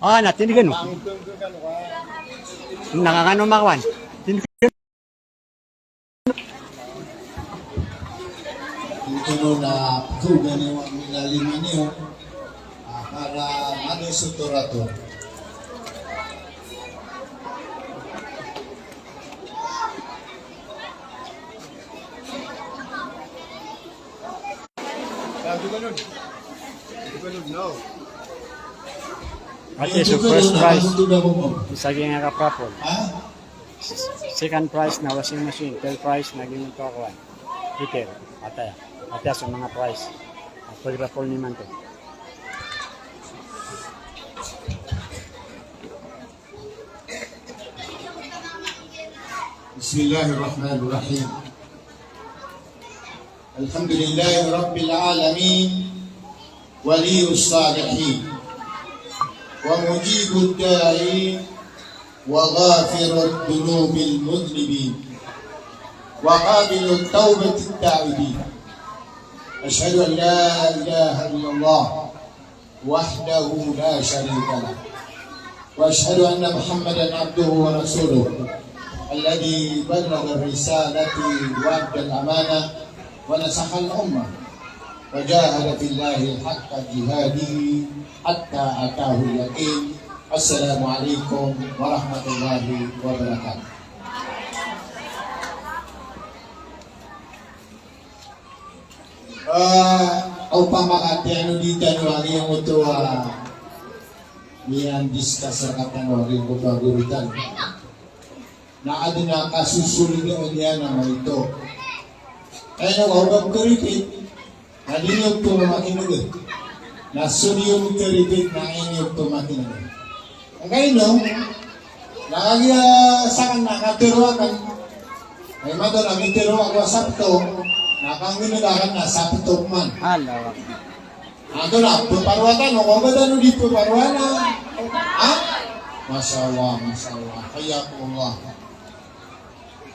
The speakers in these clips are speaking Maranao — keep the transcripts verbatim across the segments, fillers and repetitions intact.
Ah, na tindg kano. Nakakano makowan. Tindg kano. Ito na pagkaugan niyo ang ilalim niyo, ah, para mano sa torato. Ati so first prize, isa giyangkai a raffle. Second prize na washing machine, third prize na giyangkoto a kowan. Heater, ati, ati so manga prize. Ati raffle niyo man to. بسم الله الرحمن الرحيم. الحمد لله رب العالمين، ولي الصالحين، ومجيب الداعين، وغافر الذنوب المذنبين، وقابل التوبة التائبين. أشهد أن لا إله إلا الله وحده لا شريك له، وأشهد أن محمدا عبده ورسوله الذي بلغ الرسالة وأدى الأمانة ونصح الأمة وجاهد في الله حق جهاده حتى أتاه اليقين. السلام عليكم ورحمة الله وبركاته. Ah, opama ka ati ano di tano a giyangkoto a miyandiscuss rkatano a giyangkoto a goro tano. Na adn a kasosolid iyan a maito. Ino ka o ba pkaritik, na di niyo pn makin'g. Na so di niyo pkaritik na di niyo pn makin'g. Angkaino, na kagiya sakn na katharo akn. Ay mato na mitharo ako a Sabto, na kangngnga akn na Sabto man. Hala. Antonaa ppharo tano, o ba tano di ppharo na. Ha? Masha Allah, masha Allah. Hayyakumullah.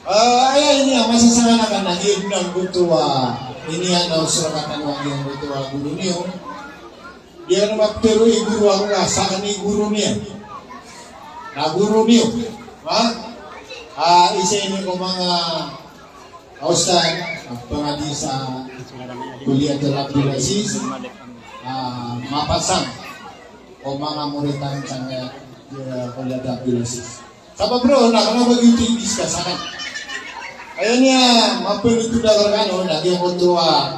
Ah, aya ini a masasakan akn a giyangkoto a, ini a naosor rkatano a giyangkoto a goro niyo. Di ako maptharo i goro ako ka sakn i goro niyan. Na goro niyo. Ha? Ah, isa ini ko manga ustadh, a pangadi sa Kulliyatul Abdul Aziz, ah, mapasang ko manga murid tano sa, eh, Kulliyatul Abdul Aziz. Sabap roo na kna ba giyoto i discuss akn. Aya niyan mapanothol akn rkano na giyangkoto a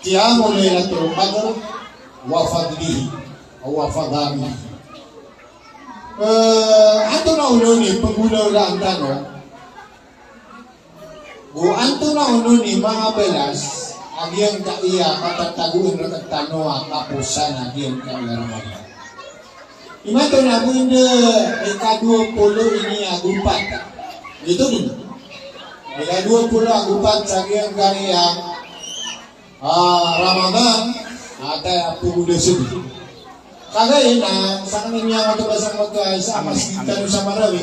Qiyamu Laylatul Qadr wa fadlihi, wa fadaihi. Eh, antonaa on i pnggolawlaan tano go antonaa on i manga balas a giyangkaya katatagoan rktano a kaposan a giyangkaya Ramadan. Imanto na bo anda ikadowa polo ini ago pat. Ito dn. Ikadowa polo ago pat sa giyangkaya, ah, Ramadan, a taya polo da sodi. Kagiya na sakn i miyangoto ba sangkoto a isa a masgit tano sa Marawi.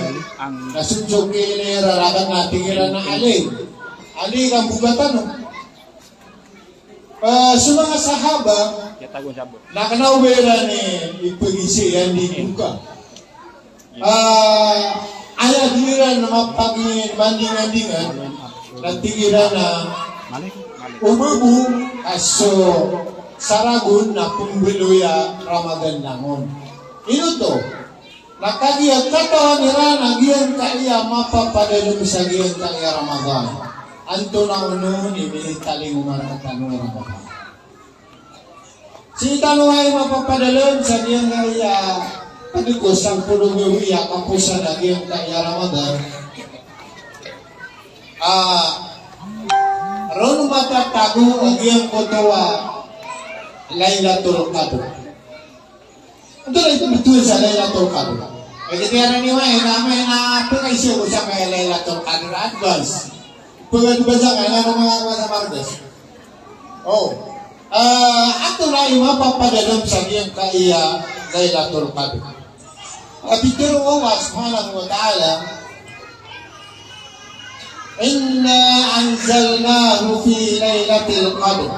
Na so dn so kiilay iran a ragan na tig iran a Ali. Ali, ka mboga tano. Ah, so manga sahaba na kna o ba iran i ipagisa iyan di doka. Ah, aya di iran mapagmandingandingan na tig iran a o ba bo a so saragon na pmbaloy a Ramadan langon. Ino oto? Na kagiya katawan iran a giyangkaya mapapadalm sa giyangkaya Ramadan. Antonaa on i minitalingoma rktano a Ramadan? Sii tano aya mapapadalm sa giyangkaya pd ko sampolo gawii a kaposan a giyangkaya Ramadan. Ah, ron matatago a giyangkoto a Laylatul Qadr. Antonaa i pmbtowan sa Laylatul Qadr? Aya katiyaran iyo, aya na, aya na pkaisa bo sangkaya Laylatul Qadr, advance. Pag-advance ka, aya na manga, manga margas. O. Ah, antonaa i mapapadalm sa giyangkaya Laylatul Qadr? A pitharo o Allah subhanahu wa ta'ala, "Inna anzalnahu fi laylatil qadr."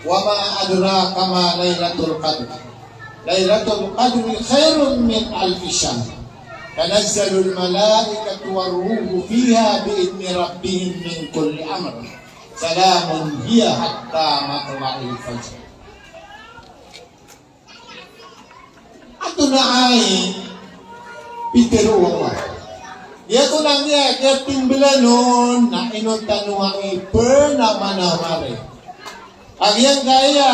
Wa ma adraka ma Lailatul Qadr. Lailatul Qadri khairun min alfi shahr. Tanazzalul malaikatu war ruhu fiha bi idni rabbihim min kulli amr. Salamun hiya hatta matla'il fajr. Antonaa i pitharo o Allah? Giyoto na giya, giya timbalan on na ino tano a ipenamanamari. A giyangkaya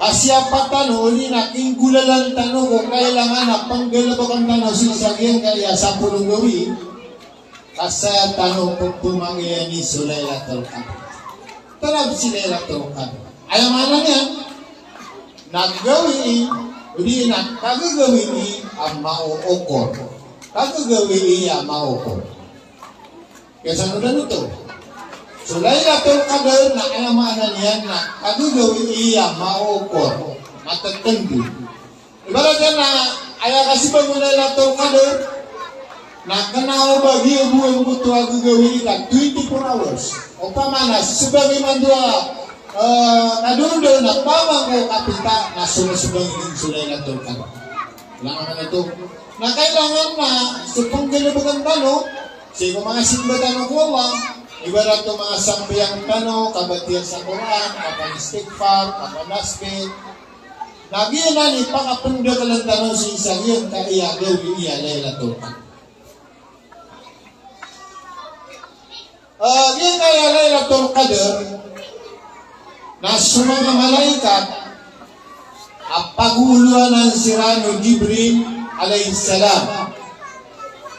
kasiyapa tano, odi na kinggolalan tano ko kailangan a panggalebeken tano sii sa giyangkaya sapolo gawii. Ka saya tano pepemangayani so Lailatul Qadr. Tanab si Lailatul Qadr. Aya maana niyan na gawii, odi na kagagawii a maookor. Kagagawii a maookor. Kesa no dano to. So Lailatul Qadr na aya maana niyan na kagagawii a maookor. Matetendo. Ibarat iyan na aya kasibang o Lailatul Qadr na kena o ba giya bo imanto a gagawii ka twenty-four hours. Opama na sebang imanto a, eh, kadondon na pamang ko kapita na so sebang iyan so Lailatul Qadr. Langan man ito. Na kailangan na so penggalebeken tano sii ko manga simba tano ko Allah. Ibarat o manga sambayang tano, kabatiya sa Qur'an, kapanistighfar, kapanasbih, na giyanan i pakapendakelan tano sii sa giyangkaya gawii a Lailatul Qadr. Ah, giyangkaya Lailatul Qadr na so manga malaikat a pagoloanan siran o Jibril alayhis salam.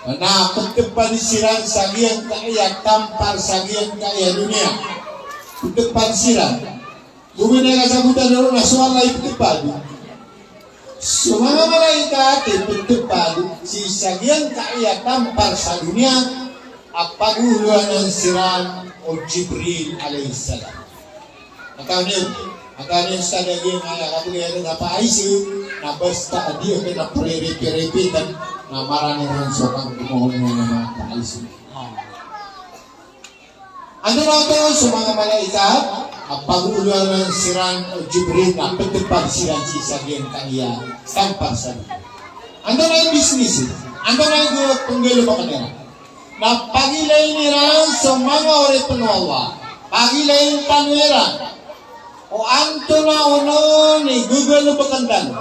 Na petepad siran sa giyangkaya tampar sa giyangkaya doniya. Petepad siran. Gomena ka sabotan ron na so Allah i petepad. So manga malaikat i petepad sii sa giyangkaya tampar sa doniya a pagoloanan siran o Jibril alayhis salam. Makanin, makanin sa daging aya kapagaya na pa I C U, na basta a di aken a pagaripitan, na marani ron so kangkomohon na manga pa I C U. Antonaa oto? So manga malaikat a pagoloanan siran o Jibril na petepad siran sii sa giyangkaya tampar sa doniya. Antonaa i business iran? Antonaa i penggalebeken iran? Na pagilayin iran so manga oripen o Allah. Pagilayin tano iran. O antonaa onon i gegalebeken tano?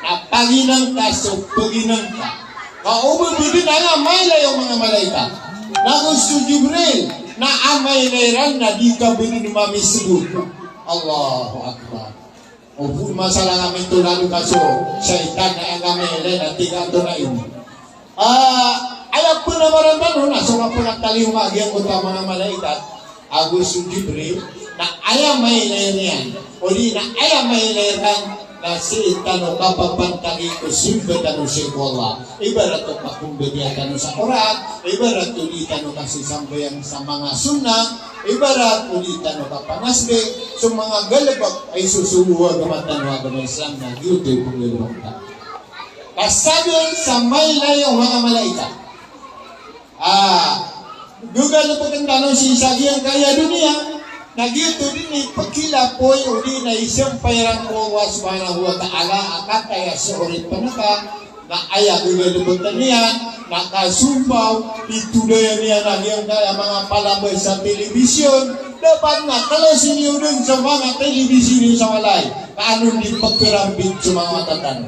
Na paginengka so paginengka. Ka o ba beden aya mailay o manga malaikat. Na go so Jibril, na a mailay ran na di ka beden mamisebot. Allahu Akbar. O bo masalah kami to lalo ka so shaitan na aya mailay na tig a antonaa ini. Ah, aya penamaran tano na so kapengataliyo ma giyangkoto a manga malaikat ago so Jibril, na aya mailay niyan, odi na aya mailay ran, na sii tano kapapantagi ko simba tano sii ko Allah. Ibarat o kakombatiya tano sa Qur'an, ibarat o di tano kasisambayang sa manga sunnah, ibarat o di tano kapanasbih, so manga galebek a isosowa a agama tano a agama Islam na giyoto i penggalebek tano. Kasabian sa mailay o manga malaikat a gegalebeken tano sii sa giyangkaya doniya, na giyoto den i pekilapoy odi na isampay iran ko Allah Subhanahu wa Ta'ala a kataya so oripen ka, na aya gegalebeken iyan, na kasombaw, itodayan iyan a giyangkaya manga palabas sa telebisyon, dapat na kalasin iyo den so manga telebisyon iyo sa walay, ka an on di pekerambit so manga wata tano.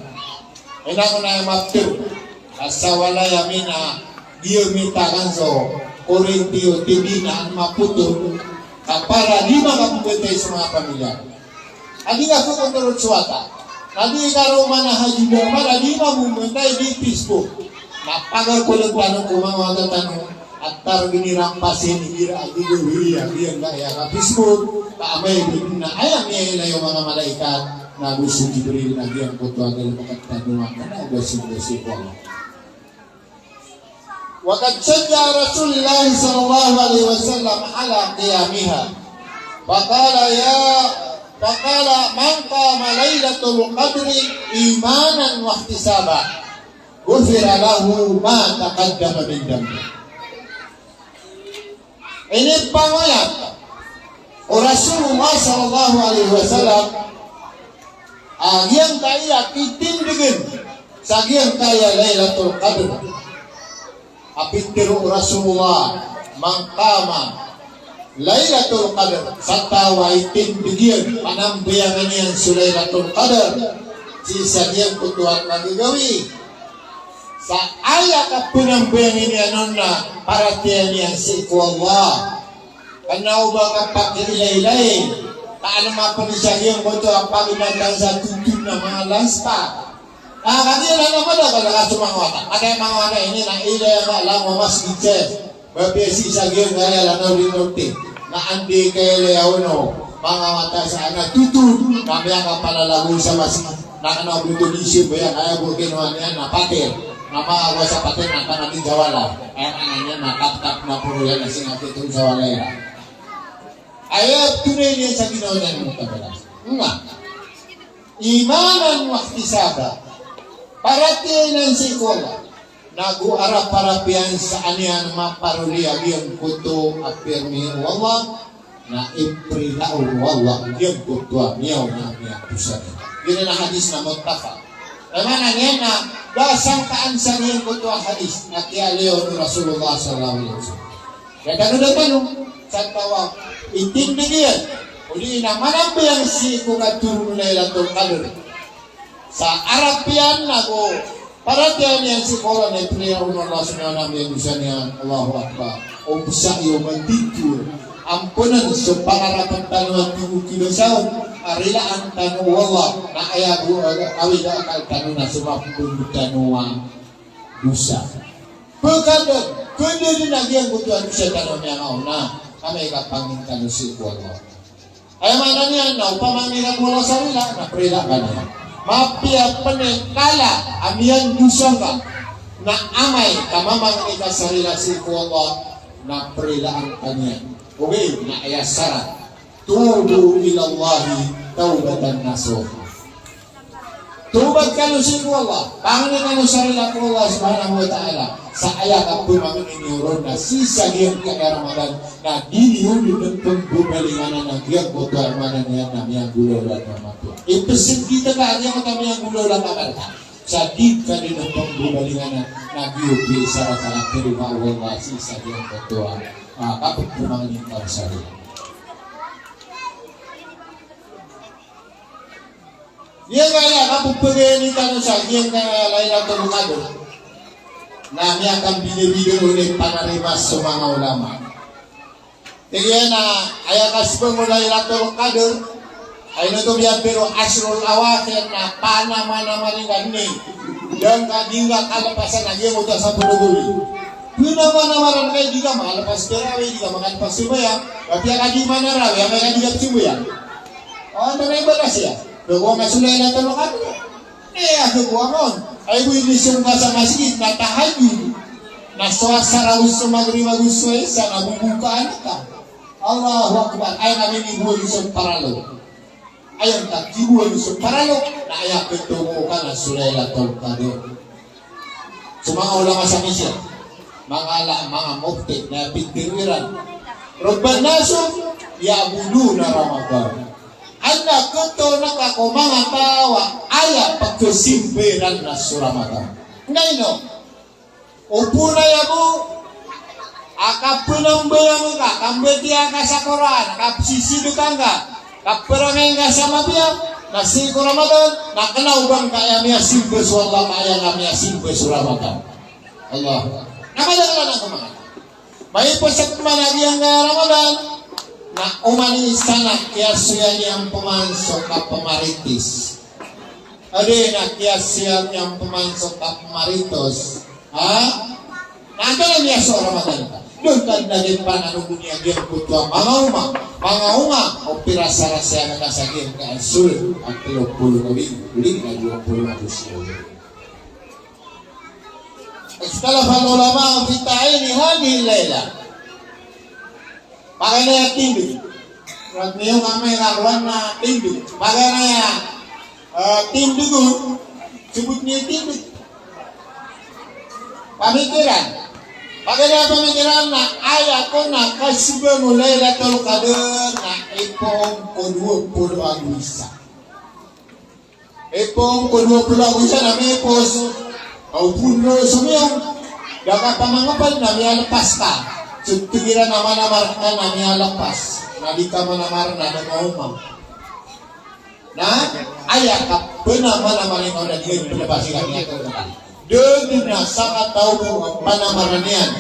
Ina ko na aya maptir. Asa walay ami na giyomita kan so korinti o T V na an mapoto. Ka para di makapembetay so manga pamilya. A di nga ko kontrol so wata. Na di ka ro mana hadji da mana di mamembetay di Facebook. Na paga ko lentano ko manga wata tano. A targn iran pasin igira a di gawii a giyangkaya ka Facebook, ka amay di na aya miyailay o manga malaikat, na go so Jibril na giyangkoto a galebek tano a kena o ba so, ba so ko Allah. Wa qad shajja'a Rasulullah sallallahu alaihi wasallam ala qiyamiha. Faqala ya, faqala, "Man qama lailatal qadri imanan wa ihtisaban." Ghufira lahu ma taqaddama min dhanbih. Inipangoyat O Rasulullah sallallahu alaihi wasallam a giyangkaya a kitindegen sa giyangkaya Lailatul Qadr. A pitharo o Rasulullah, "Man qama Lailatul Qadr," sa taw a itindeg iyan, panambayangan iyan so Lailatul Qadr, sii sa giyangkoto a kagagawii. Sa aya kapanambayangan iyan on na paratiyayaan iyan sii ko Allah. Kna o ba kapakailaylay, ka an mapn sa giyangkoto a paginatan sa totol na manga last pa. Na kagiya na mada ka na so manga wata. Kagiya manga wata ini na ilaya ka lang o masgit sa. Ba piyasi sa giyangkaya lang o rinoti. Na anda i kailaya on o manga wata sa ana totol na miyakapalalago sa masgit. Na kna o botol i simbayang, aya bo kinowa niyan na patir. Na manga ago sa patir na kna di jawala. Aya maana niyan na kapkap na poro iyan na sii na totol sa walay iran. Aya tonay niyan sa ginawa niyan na mutabalas. Nga. Imanan wahtisaba. Paratiyaya niyan sii ko Allah. Nago arap-arap iyan sa an iyan maparoli a giyangkoto a pirmi o Allah, na iprila on o Allah giyangkoto a miyaona a miyadosa niyan. Giyanan a hadis na muttafaq. Aya maana niyan na da sangkaan sa giyangkoto a hadis na kiyaliyo o Rasulullah sallallahu alaihi wasallam. Kaya tano da tano sa taw a itindeg iyan, odi na manambayang sii ko katoron o Lailatul Qadr. Sa arap iyan nago paratiyayaan iyan sii ko Allah na iprila on o Allah subhanahu wa ta'ala a miyadosa niyan. Allahu Akbar. O bsa iyo matitho, amponan so pangarapn tano a tig o kidosa on, a rilaan tano o Allah, na aya bo, awid a akal tano na so mapmbtano a dosa. Pkadn, kdn a giyangkoto a dosa tano a miyakaoma, amay ka pangnin tano sii ko Allah. Aya maana niyan na opama a miyakaporo sa rila, na prila ka niyan. Mapiya pn i kala a miyandosa ka, na amay ka mamangni ka sa rila sii ko Allah, na prilaan ka niyan. Ogaid na aya sarat, tubu ilallahi tawbatan nasuha. Tawbat kano sii ko Allah, pangnin kano sa rila ko Allah subhanahu wa ta'ala. Sa aya kapamangnin iyo ron na sii sa giyangkaya Ramadan na di niyo dn pmbabalingan a giyangkoto a Ramadan iyan na miyanggolawla a mapiya. Ipsngkit ka a giyangkoto a miyanggolawla a mapiya. Sa di ka dn pmbabalingan a giyoto i sarat a tarimaan o Allah sii sa giyangkoto a, ah, kapamangnin kano sa rila. Giyangkaya kapphagayan tano sa giyangkaya Lailatul Qadr na miyakambidabida on i panarima so manga ulama. Tig iyan a aya kasbang o Lailatul Qadr, aya ino oto miyatharo ashrul awakhir na panamanamani ngka ini. Da ngka di ngka kalepasan a giyangkoto a sapolo gawii. Panamanamani ngka, di ka makalepas tarawih, di ka makalepas sambayang. Kagiya ka di manarawi, amay ka di ka sambayang. O, antonaa i balas iyan? Dowa nga so Lailatul Qadr. Eh, aya dowa nga on. Ay bo inisong ka sa masgit na tahajjud. Na so asar ago so magrib ago so isa na bobokaan ka. Allahu Akbar. Aya na minibowan so paralo. Aya na kibowan so paralo. Na aya ptomo ka na so Lailatul Qadr. So manga ulama sa Misir, manga la-, manga mufti na pitharo iran, "Rubban nasi ya'buduna Ramadan." Adn a katoon ka ko manga taw a aya pkhasimba iran na so Ramadan. Ngkaino? Opama aya bo a kapnambayang ka, kambatiya ka sa Qur'an, kapsisidka ngka, kaprangay ngka sa mapiya, na sii ko Ramadan, na kna o ba ngka aya miyasimba so Allah, ka aya ngka miyasimba so Ramadan. Allah. Na madakl anan ko manga. Maipos a pman a giyangkaya Ramadan, na oman i isa na kiyasoya niyan pman so kapmarites. Odi na kiyasoya niyan pman so kapmarites. Ha? Na antonaa i miyasowa o Ramadan ka? Doon ka dn a di pn a nogo niyan giyangkoto a manga onga, manga onga o pirasarasayaan ka sa giyangkaya sold a tlo polo gawii, odi na dowa polo ago siyaw. Ikhtalafa al-ulama fi ta'yini hadhihi al-lailah. Paganay a tindg. Rat niyo kami kakuan na tindg. Paganay a, eh, tindg on. Sabot niyo tindg. Pamikiran. Pagari a pamikiran na aya kon a kasibang o Lailatul Qadr na ipoon ko dowa polo ago isa. Ipoon ko dowa polo ago isa na mipos. Aw polo somiyong. Da ka pamangapal na miyalepas ka. So tig iran a manamar ka na miyalepas. Na di ka manamar na da ka omam. Na aya ka pena manamar iyan na di ka pena basiran iyan. Dn na sakataw ko panamaran iyan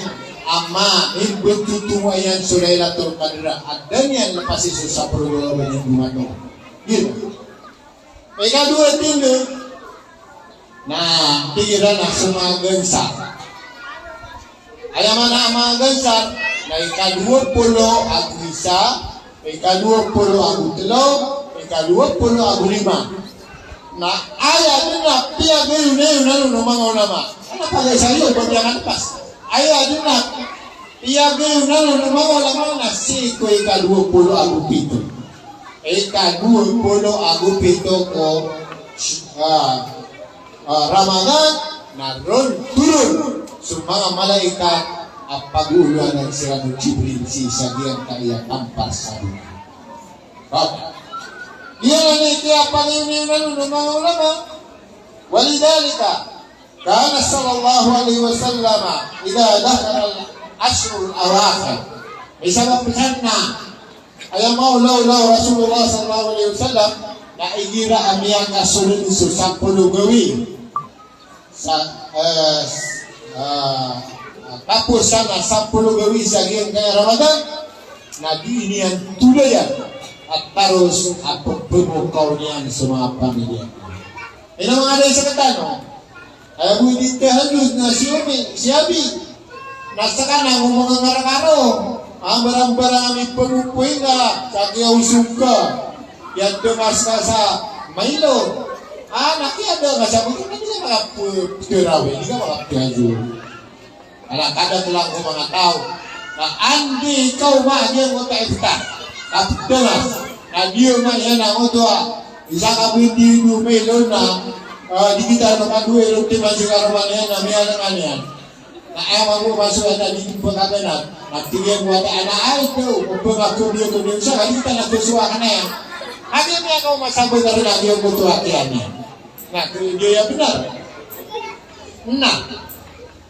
a maimbtotowa iyan so Lailatul Qadr a da niyan lepasi so sapolo ago lima. Giyoto. Ikadowa tindg na tig iran a so manga gansar. Aya maana a manga gansar na ikadowa polo ago isa, ikadowa polo ago tlo, ikadowa polo ago lima. Na aya dn a piyagayonayonan o manga ulama. Ana pagari sa iyo ba piyakalepas. Aya dn a piyagayonan o manga ulama na sii ko ikadowa polo ago pito. Ikadowa polo ago pito ko, ah, ah, Ramadan, na ron toron so manga malaikat a pagooloan siran o Jibril sii sa giyangkaya tampar sa doniya. Ba, giyanan i kiyapangiyoniyona o manga ulama. Walidhalika, kana sallallahu alaihi wasallam idha dakhala al-ashrul awakhir. Misabap san na aya maolaola o Rasulullah sallallahu alaihi wasallam na igira a miyakasold so sapolo gawii. Sa, eh, s-, eh, tapos sa na sapolo gawii sa giyangkaya Ramadan, na di niyan tolayan a taros a pphmokaw niyan so manga pamilya. Ino manga da i sekatano. Aya bo di tahajjud na si Umi, si Abi. Na seka na ngomong a ngarangaro. A mbarangbarang a mipegopoy nga sa kiyaosog ka. Kiyadongas ka sa mailo. A na kiyadongas ka sa mailo. Na di ka makaptarawih, di ka makaptahajjud. Ala kada tlang ko manga taw. Na andi kaoma a giyangkoto a iftar. Kaptngas. Na di oma iyan a ngoto a isa ka bo di do mailo na, eh, di kita roma dowa ilo timan si karoma niyan na miyalengan iyan. Na aya mambo masowa na di pkaganad. Na tig iyan ko wata ana ay to, ko pmakabiyo ko di osa, di kita na tosowa ka na iyan. Agi miyakaoma sa bo na ron a giyangkoto a kiyan iyan. Na, giya bnar. Na.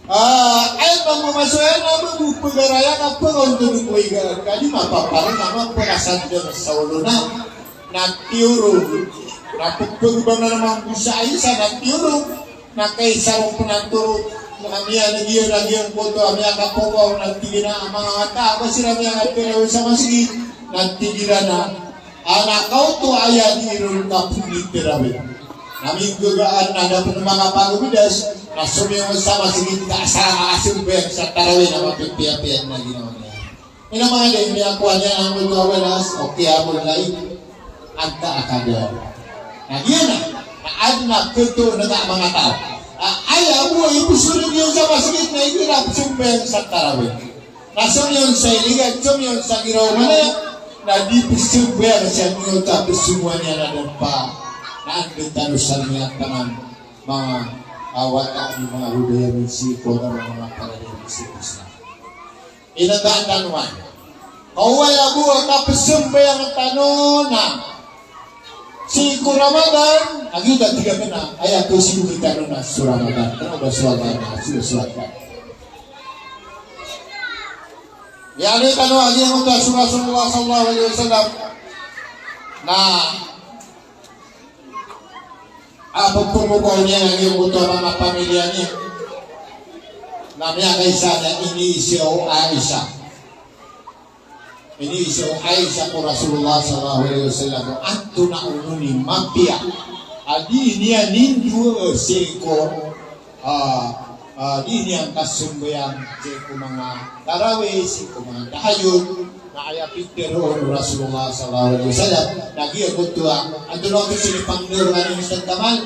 Ah, aya mambo masowa na mambo pgaraya ka pngontod ko iga, ka di mapapar na mapakasadar sa olo na. Na tiyorog. Na pagpagbangan mambo sa isa na tiyorog. Na kaisa ron pn a toro. Na miyan a giya na giyangkoto a miyakapokaw na tig iran a manga wata a ba siran miyakatarawi sa masgit. Na tig iran a Ana kaoto a aya di ron kapnitarawi. Na minggagaan na da pn makapagobdas, na somiyong sa masgit ka sa kasambayang sa tarawi na mapipiyapiya na ginawa niyan. Ino manga da i miyakowa niyan a manga walas, o qiyamul layl, antaa ka da. Na giyanan, na adn a kto na manga taw. A aya bo a iposold iyan sa masgit na igira psambayang sa tarawi. Na somiyong sa iligan, somiyong sa giraw manaya, na di psambayang sa miyaota psomowa niyan a da pa, na anda tano sa miyataman, manga, ah, wata a manga hodaya misiko, na manga paraya misiko sa. Ino nga tano man. Kaoway a bo a kapsambayang tano na sii ko Ramadan, a giyoto a tig akn a, aya ko sii ko tano na so Ramadan. Kna o ba so Ramadan, so, so Ramadan. Aya tano a giyangkoto a so Rasulullah sallallahu alaihi wasallam na a pphmokaw niyan a giyangkoto a manga pamilya niyan. Na miyakaisa na iniiza o Aisha. Iniiza o Aisha ko Rasulullah sallallahu alaihi wasallam, antonaa on i mapiya a di niyan indoa sii ko, ah, ah, di niyan kasambayang sii ko manga tarawih, sii ko manga tahajjud, na aya pitharo o Rasulullah sallallahu alaihi wasallam, na giyangkoto a, antonaa oto sii pangndao ron i Ustadh Kamal?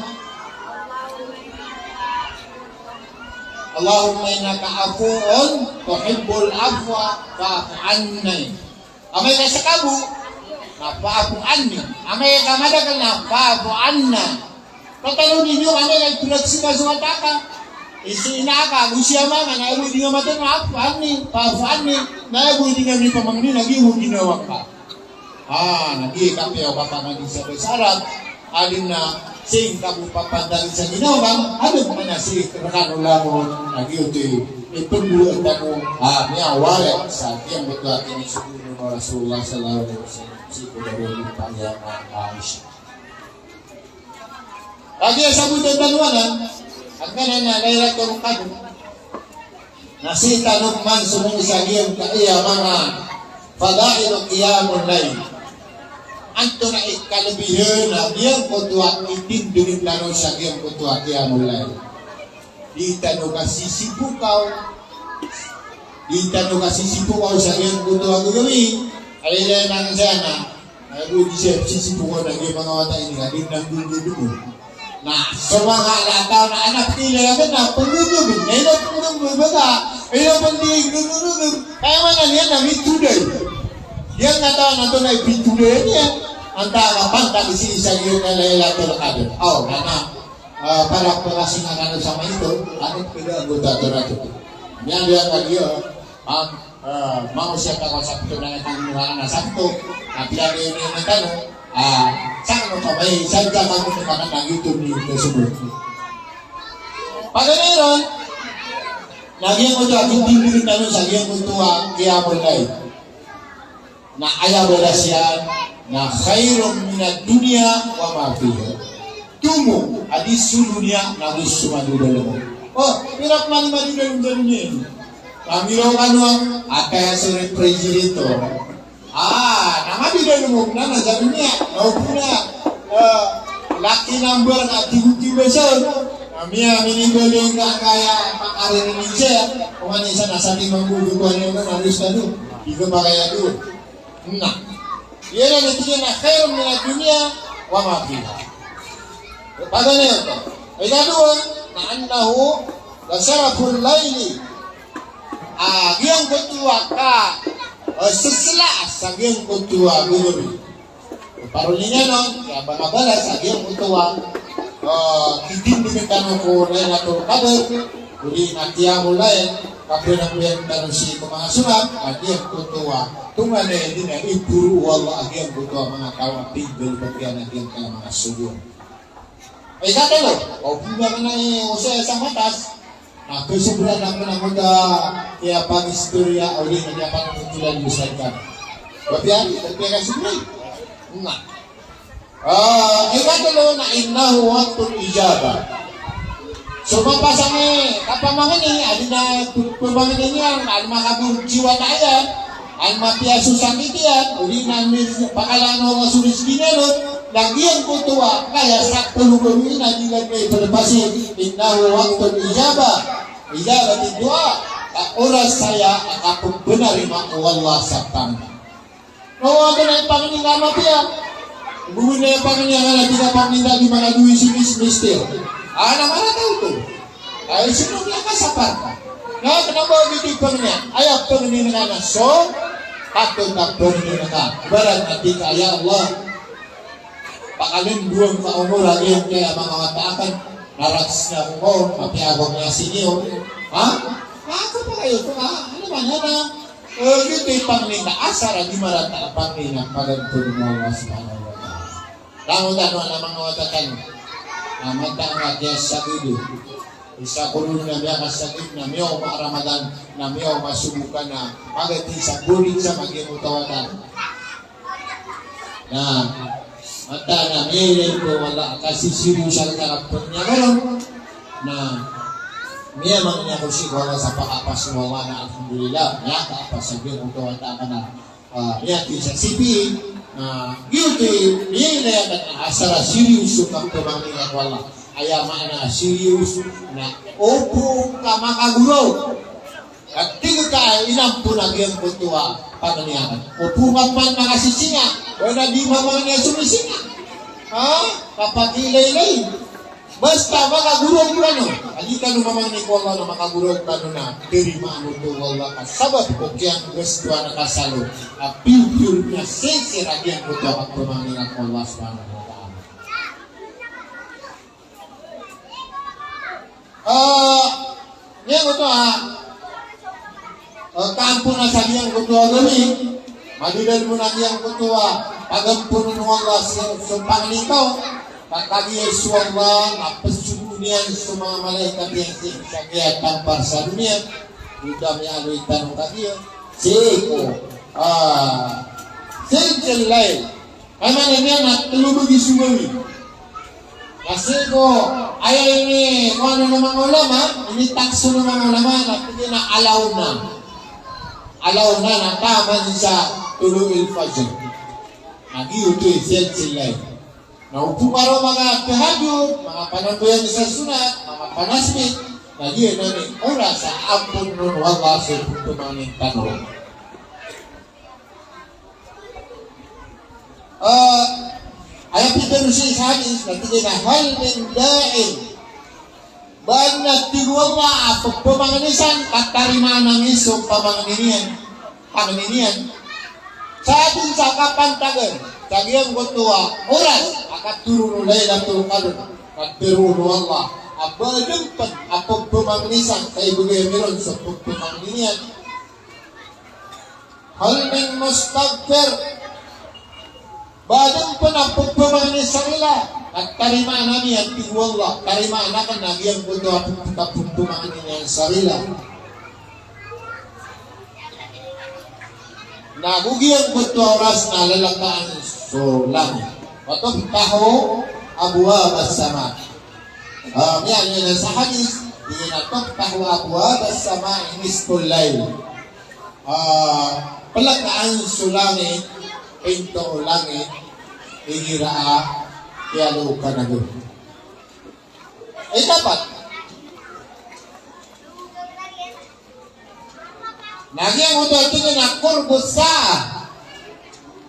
Allahumma innaka afuwwun tuhibbul afwa fa'fu anni. Amay ka skabo na fa'fu anni. Amay ka madakl na fa'fu anna. Katharo niyo amay ka ipnagskaz o wata ka. Isi ina ka, go si ama nga, na aya bo di nga matano, "Afu anni, fa'fu anni," na aya bo di nga mipamangni, na giya bo ginawa ka. Ah, na giya kapiya o kapangadi sa basa Arab, adn a sii ka bo papantagi sa ginawa ka, adn man a sii rkano langon, na giyoto i ipndod tano, ah, miyawari sa giyangkoto a kinisogo o Rasulullah sallallahu alaihi wasallam, sii ko darowar o Aisha. Kagiya sabot tano anan, angkanan a Lailatul Qadr. Na sii tano pman somong sa giyangkaya manga fadailu qiyamul layl. Antonaa i kalbihan a giyangkoto a itindg tano sa giyangkoto a qiyamul layl. Di tano kasisipokaw. Di tano kasisipokaw sa giyangkoto a gagawii. Ay, ilay nang sana. Ay, bo di siya sisipokaw na giya manga wata ini, na di nang gundun dun. Na so manga lataw na anak nila, na pangundun dun. Na ila pangundun dun, baka ila pangundun dun. Kaya mana niyan na mitoday. Giyangkaya taw na antonaa i pitoday niyan. Antaa ka pantag sii sa giyangkaya Lailatul Qadr. Aw, na na. Ah, para pakasingakan sa maito, ano, pwede ang guta to na to. Niyan, niyan, lagi, ah, ah, ah, mausya ka sa pito na ito, na, na sa pito, na pila niyan, niyan, niyan, tano, ah, sa ano ka ba, eh, sa ito ka mo, na, na, YouTube ni, ito, subok. Pagkailan, lagi mo to, akin, tingin, tano, sa giyangkoto a qiyamul layl. Na aya balas iyan na khairun minad dunya wa ma fiha. Tomo a di so doniya nago so madodalm on. O, pira pman i madodalm sa doniya ini? Pamiraw kano a, ataya so refrigerator. Ah, na madodalm on na sa doniya. Na opama, eh, lucky number na tigotigo sa on. Na miya, minimbali ngka kaya makaririnig siya. Oman isa na sa di mambo, duduan iyo na, na alis na do. Di ka makaya doon. Na iyan na tig iyan a khairun minad dunya wa ma fiha. Paganay oto. Ikadowa, na annahu la sharaful layli. Ah, giyangkoto a ka, eh, sesela sa giyangkoto a gagawii. Paroli niyan on, kaya ba na balas sa giyangkoto a, eh, kitindg tano ko Lailatul Qadr, odi na qiyamul layl, kapiya na piya tano sii ko manga sonat, a giyangkoto a tonganay a di na iporo o Allah a giyangkoto a manga taw a pinggalbk iyan a giyangkaya manga sogo. Ikatlo, o pimbangnay o saya sa matas, na kasobra na kna ko da, kaya pag-istorya, odi na kaya pag-istorya di sa ikan. Bapiyan, bapiyan ka sobra. Na. Ah, ikatlo na innahu waqtul ijabah. So mapasang i kapamangni, adi na p-, pamangni niyan, an makabor jiwa na iyan, an mapiya so sakit iyan, odi na mi-, pakalaan o Allah so rizki niyan, na giyangkoto a kaya sakto gawii na di lagid i pelepas i, innahu waqtul ijabah, ijabatid du'a, ka oras saya a kapembenarima o Allah sa pangni. Kagiya na ipangni ka mapiya. Kagiya na ipangni ka na di ka pangni ka di manga dowa i simis mister. Ana marata oto. Ay, sino ka kasapar ka? Na kna ba di ipangni? Aya pangni ka na so, patot a pangni ka. Ibarat na di ka, ya Allah, pakalindong ka umor a giyangkaya manga wata akn, na rakhs na ko, mapiya ako miyasing iyo. Ha? Ha, kapakay oto, ha? Ano man, ano? Eh, giyoto i pangni ka asar a di marata a pangni na paganto o Allah subhanahu wa ta'ala. Langon tano a manga wata tano. Na mataan a kiyasagad. Isa ko ron na miyakasagad na miyaoma a Ramadan, na miyaoma a sobo ka na magati sa boarding sa magiyangkoto a wata. Na mataan na miyailay ko Allah a kasisiriyosan ka a pangni ako ron. Na miyamangni ako sii ko Allah sa pakapas o Allah na alhamdulillah, miyakapas a giyangkoto a wata akn na, ah, miyakisa sipi, na giyoto i miyailay akn a asar a siriyoso ko pamangni ko Allah. Aya maana a siriyoso na opama ka makagoraok. Ka tig ka a inampon a giyangkoto a pangni akn. Opama ka pman makasisinga, aya na di mamangni a somisinga. Ha? Kapakiilaylay. Basta makagoraok kano. A di kano mamangni ko Allah na makagoraok kano na tarimaan oto o Allah ka sabap ko kiyanggastoan ka sa lo a piyopiyor na sincere a giyangkoto a kapamangni ko Allah subhanahu wa ta'ala. Ah, Giyangkoto a, eh, kaampona sa giyangkoto a gawii, madadalm on a giyangkoto a pagamponan o Allah so, so pangni ka on, ka kagiya so Allah na pzoon iyan so manga malaikat iyan sii sa kiyatampar sa doniya, oto a miyaaloy tano kagiya sii ko, ah, thulthul layl. Aya maana niyan na tlo bagi so gawii. Kasi ko aya ini, ko ano o manga ulama, initaks o manga ulama na tig iyan a alaw na. Alaw na, na taman sa tulu'il fajr. Na giyoto i thulthul layl. Na o pman o manga tahajjud, manga panambayang sa sunnat, manga panasbih, na giyanan i oras a amponon o Allah so pmangnin tano. Ah, aya pitharo sii sa hadis, na tig iyan a, "Hal min da'in?" Ba adn a tig o Allah a pphamangni san ka tarimaan ami so pamangni niyan, pangni niyan. Sa adn sa kapantagan sa giyangkoto a oras a katharoon o Laylatul Qadr, ka tharoon o Allah a ba adn pn a pphamangni san ka ibgay ami ron so pphamangni niyan. Hal min mustaghfir? Ba adn pn a pphamangni sa rila? Ka tarimaan ami, a tig o Allah, tarimaan akn a giyangkoto a pp-, a pphamangni niyan sa rila. Na go giyangkoto a oras na lalkaan so langit. Wa tuftahu abwabas sama. Ah, miyaaloy sa hadis, tig iyan a tuftahu abwabas sama nisfal layl. Ah, plakaan so langit, pinto o langit, igira a iyalokan ago. Ikapat. Na giyangkoto a tig iyan a qurbus sa'ah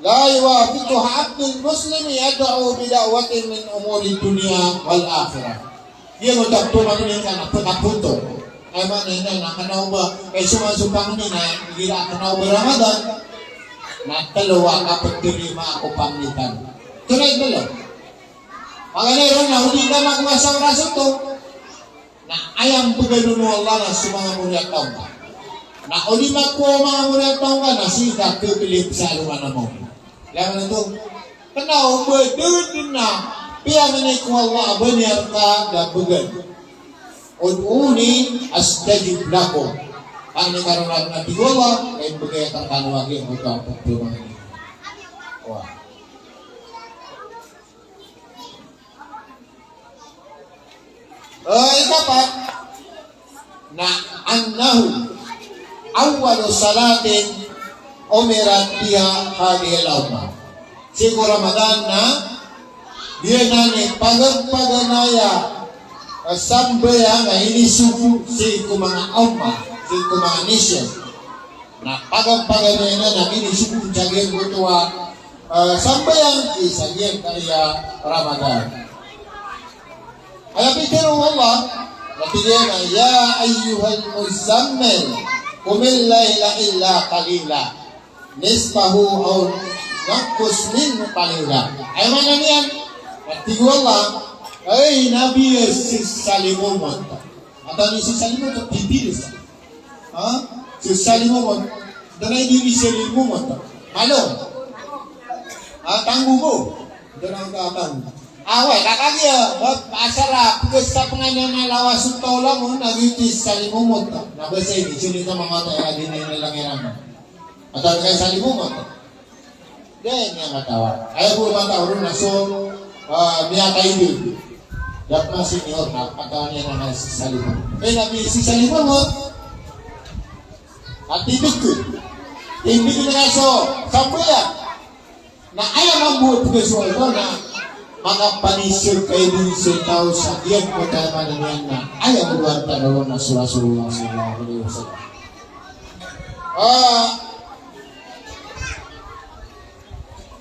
la yuwafiquha abdun muslim yad'u bi da'watin min umurid dunya wal akhirah. Giyangkoto a pmangni ka na pkapoto. Aya maana niyan na kna o ba, eh, so manga so pangni na igira kna o ba Ramadan, na tlo a kaptarimaa ko pangni tano. Tlo, tlo. Paganay ron na o di ka makowa sa oras oto, na aya mbgan on o Allah na so manga moriyataw ngka. Na o di makowa o manga moriyataw ngka na sii ka khaklip sa alongan a maori. Langon oto, kna o ba da dn a piyamni ko Allah a ba niyan rka da bgan. Ud'uni astajib lakum. Pangni ka ron, a tig o Allah, ka imbgay akn rkano a giyangkoto a pphangni. Wa. Eh, ikapat, na annahu awwalu salatin umirat biha hadhihil ummah. Sii ko Ramadan na giyanan i paganay-paganay a, eh, sambayang a inisogo sii ko manga ummah, sii ko manga nation. Na paganay-paganay anan a inisogo sa giyangkoto a, eh, sambayang sii sa giyangkaya Ramadan. Aya pitharo o Allah, na tig iyan a, "Ya ayyuhal muzzammil, qumil layla illa qalila, nisfahu aw inqus minhu qalila." Aya maana niyan, na tig o Allah, "Hay Nabi, sisalimomot." Antonaa i sisalimomot? Pipilis. Ha? Sisalimomot. Antonaa i di sisalimomot? Malong. Ha, tanggomo. Antonaa i tanggomo? Awa, ka kagiya, ba, asar a pkasapngan iyan a lawas o taw langon, na giyoto i salimomot. Na ba sa ini, sino ka mamata a di na inalang iran. Antonaa i salimomot? Di niyan matawar. Aya bo matawar on na so, ah, miyakaidol. Dapat na senior na, antonaa iyan na sisalimomot. Eh, na sisalimomot. Ati dito. Hindi ko na so, sambayang. Na aya mambo a pkasowal ko na makapanisir ka idin so taw sa giyangkoto a maana niyan na aya bo a tano na so Rasulullah sallallahu alaihi wasallam. Ah,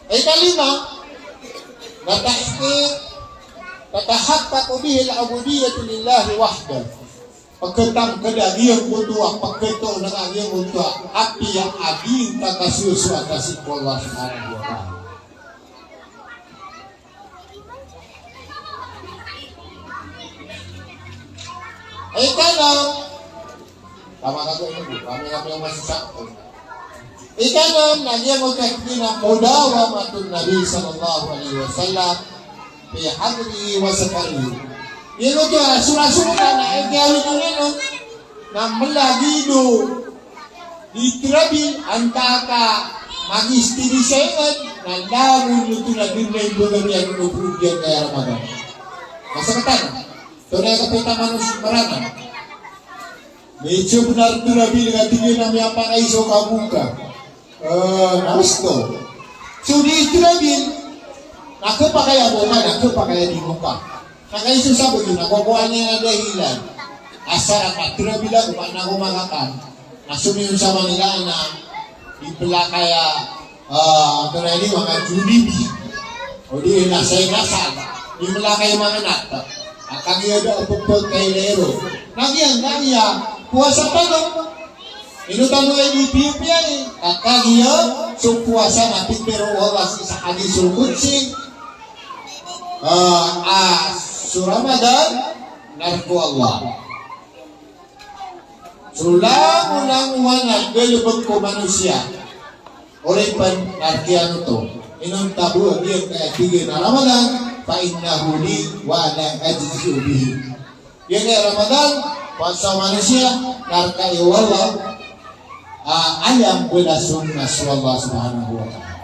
ikalima, na tahqiq, tatahaqqaqu bihil ubudiyyatu lillahi wahdah. Pkhatangkd a giyangkoto a, pkhatangkd a giyangkoto a apiya a di ngka kasosoat sii ko Allah Subhanahu wa Ta'ala. Ikanem, Kama kato ino bo, kami kami ang masasakto. Ikanem, na giyangkoto a tig iyan a mudawamatun Nabi sallallahu alaihi wasallam fi hadrihi wa safarihi. Giyangkoto a sorasoran a ikaawid iyan on na mlagid o di trabil antaa ka mag-istedi sa ingd na langon oto na di na imbagamiyan o pd iyan kaya Ramadan. Masakatan. Tonaa i kapita manosiya Ramadan. Medyo benar trabil ka tig iyan a miyapakay so kaboka. Eh, na osto. So di trabil, na khapakay a boka, na khapakay a di boka. Na kay so sabagi na kokowa niyan a dahilan. Asar a trabil ako, ba na ko makakan. Na somiyon sa Manila na di pelakay a Ah, tonaa ini manga junibi. O di na sa inasal. Di melakay manga nata. Akan iya da pepekay lero. Na giyangkaya powasa tano. Ino tano ini piyapiya ini. Akan iya so powasa na pitero o Allah sa hadis al-qudsi. Ah, ah, so Ramadan, narko Allah. So langolangon a galebek ko manosiya. Oripen na rk iyan oto. Inonta bo a giyangkaya tig iyan a Ramadan, fa innahu li wa ana ajzi bihi. Giyangkaya Ramadan, powasa o manosiya, na rk iyan o Allah, ah, aya mbalason na so Allah subhanahu wa ta'ala.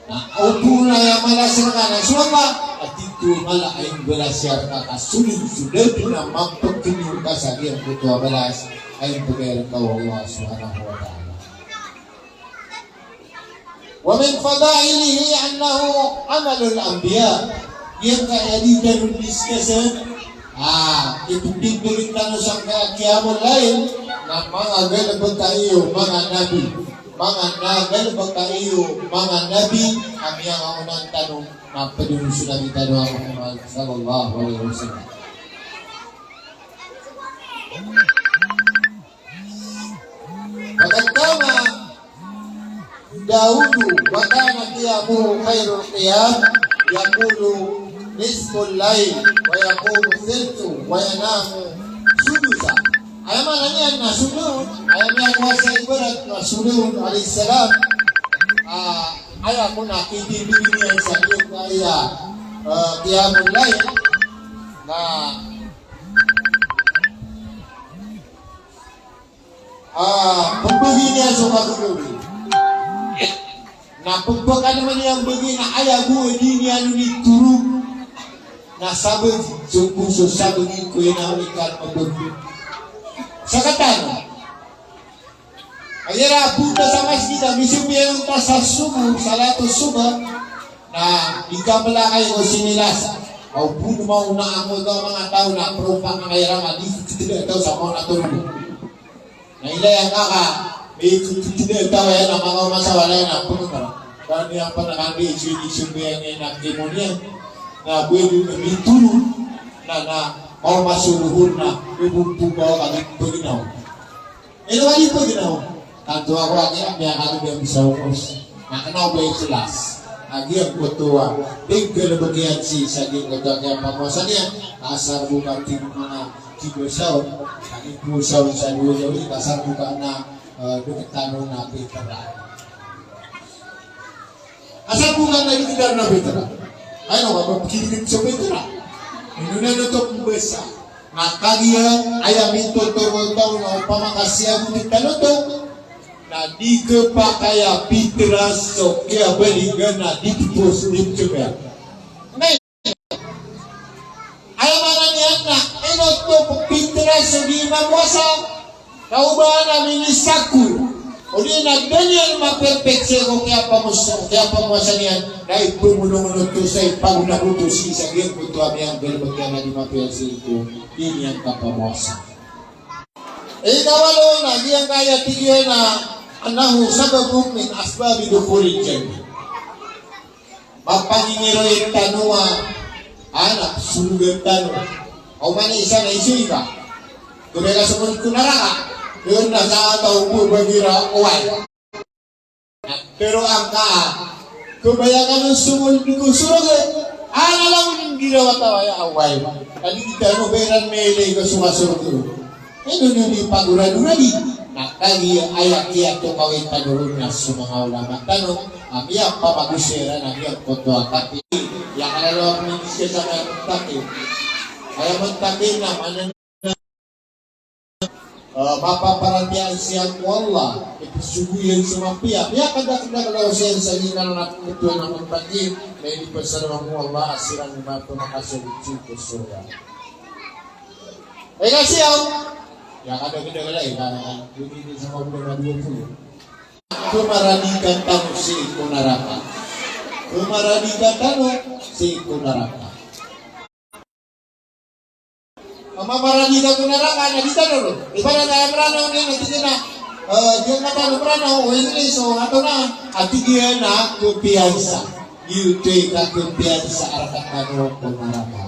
Na oto na aya mala sii rkano so Allah, a tito mala a imbalas iyan rka ka solid so dn a mapekeniyo ka sa giyangkoto a balas a imbgay rka o Allah subhanahu wa ta'ala. Wa min fadailihi annahu amalul anbiya. Giyangkaya di tano discuss, ah, ipmbibgay tano sangkaya qiyamul layl, na manga galbk a iyo manga nabi. Manga na galbk a iyo manga nabi a miyangaoona tano na pd on so Nabi tano a Muhammad sallallahu alaihi wasallam. Faqad qama Daudu wa kana qiyamuhu khairul qiyam, yaqumu nisfal layl wa yaqumu thuluthahu wa yanamu sudusahu. Aya maana niyan na so Daud, aya miyakowa sa ibarat na so Daud alayhis salam, ah, aya kon a kitindg iyan sa giyangkaya, ah, qiyamul layl, na, ah, pmbgi niyan so kagogowi. Na pphakadama niyan mbgi na aya bo a di niyan on itorog na sabagi, so ko so sabagi ko ina o ikal pmbgi. Sakatan. Aya ra bo ta sa masjid a misobi iyan ta sa subuh, salatus subuh, na di ka mlakay ko sinilas. Aw bo na maona a manga taw na propa ka aya ra ma di kitida taw sa maona torog. Na ilay angka ka, di kitida taw aya na manga masa walay na pngkar. Kani a panakan di isu-isu biyang ina kimonia. Na bo di mitoro. Na, na, maoma so lohor na, bo bo ba ka di paginaw. Ino ka di paginaw? Tanto ako a kiyapamiyakatod iyan sa okos. Na kna o ba ikhlas. Na giyangkoto a di nggalbk iyan sii sa giyangkoto a kiyapamowasa niyan. Asar bo ka tig manga kibasaw. Na ibasaw sa dowa gawii, asar bo ka na, eh, dkt tano na pitra. Asar bo ka na dkt tano na pitra. Aya na ka ba pkidgn so pitra. Ino na oto pmbasa. Na kagiya aya mitotoro taw na opama ka siyago di tano oto, na di khapakay a pitra so kiyabaligan a di pphos di pjogaya. Aya maana niyan na ino oto pitra so di mamowasa, na o ba na minisako, odi na da niyan maperpek sii ko kiyapamos-, kiyapamowasa niyan, na ipmbonomono oto sa ipagonad oto sii sa giyangkoto a miyanggalbk iyan a di mapiya sii ko di niyan kapamowasa. Ikawalo na giyangkaya tig iyan a annahu sababun min asbabi dukhulil jannah. Mapangingiroy tano a, a, na sorga tano. Oman i isa na isoy ka. Kobay ka somon ko naraka. Iyon na sa taw bo ba gira oway. Pero angka, kobay ka somon ko sorga. Ana langon gira wata waya oway. Kadi kita no beran mele ka so sorga. Ino niyo di pagoradoradi? Na kagiya aya kiyatokawi tano ron na so manga ulama tano a miyapamagosay iran a giyangkoto a kapiya. Iya kalalawa ko midiskasa a muttaqin. Aya muttaqin na maana na, eh, mapaparatiyaya sii ko Allah, ipesogo iyan so mapiya. Miyakadakdakl a osayan sa giyanan a pmbtowan a muttaqin, na inipasarang o Allah a siran i mapamakasogo sii ko sorga. Ay, kasi aw, iya kadakdakl a, ika na, ini, ini sa mga bulan na dua puluh. Khamaradikan tano sii ko naraka. Khamaradikan tano sii ko naraka. Mamamaradikan ko naraka, na di tano ron. Ibarat a Mranaw niyan, na tig iyan a, eh, di tano Mranaw, o Inglis, o antonaa, a tig iyan a kumpiyansa. Giyoto i kakumpiyansa a rk tano ko naraka.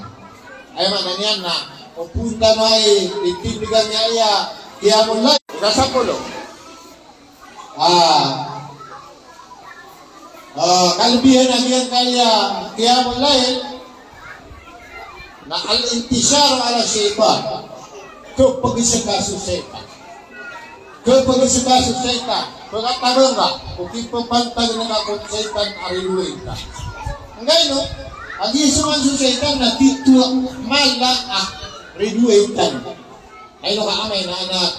Aya maana niyan na, o pn tano i, itindg ami aya, qiyamul layl. Ikasapolo. Ah. Ah, kalebihan a giyangkaya qiyamul layl na al-intisharu ala shaytan. Kapagizaka so shaytan. Kapagizaka so shaytan. Pkatabang ka, o kipapantag ka ko shaytan a ridoay ka. Angkaino, a giya so man so shaytan na titho a mala a ridoay tano. Ay, no ka amay na anak,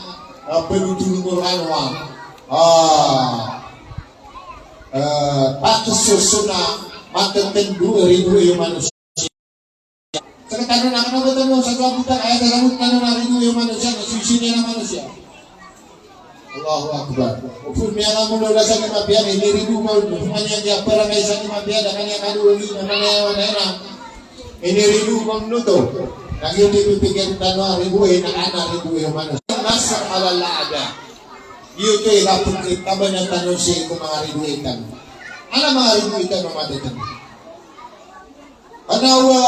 ah, pagtulong ko rkano a, ah, ah, patos so na matatando a ridoay o manosiya. Sa katano na kano ba tano sa kabutan, aya kasabot tano na ridoay o manosiya, na suicide na manosiya. Allahu Akbar. O pn miyangamono na sa di mapiya, inirido ko, pman iyan di a para kay sa di mapiya, da kaniyan kadoon, na manaya, manaya na. Inirido ko oto. Na giyoto i pipikir tano a ridoay na anak, ridoay o manosiya. Nasr alal a'da. Giyoto i kapagkitabanan tano sii ko manga ridoay tano. Ana manga ridoay tano, manga ridoay tano. Ana wa,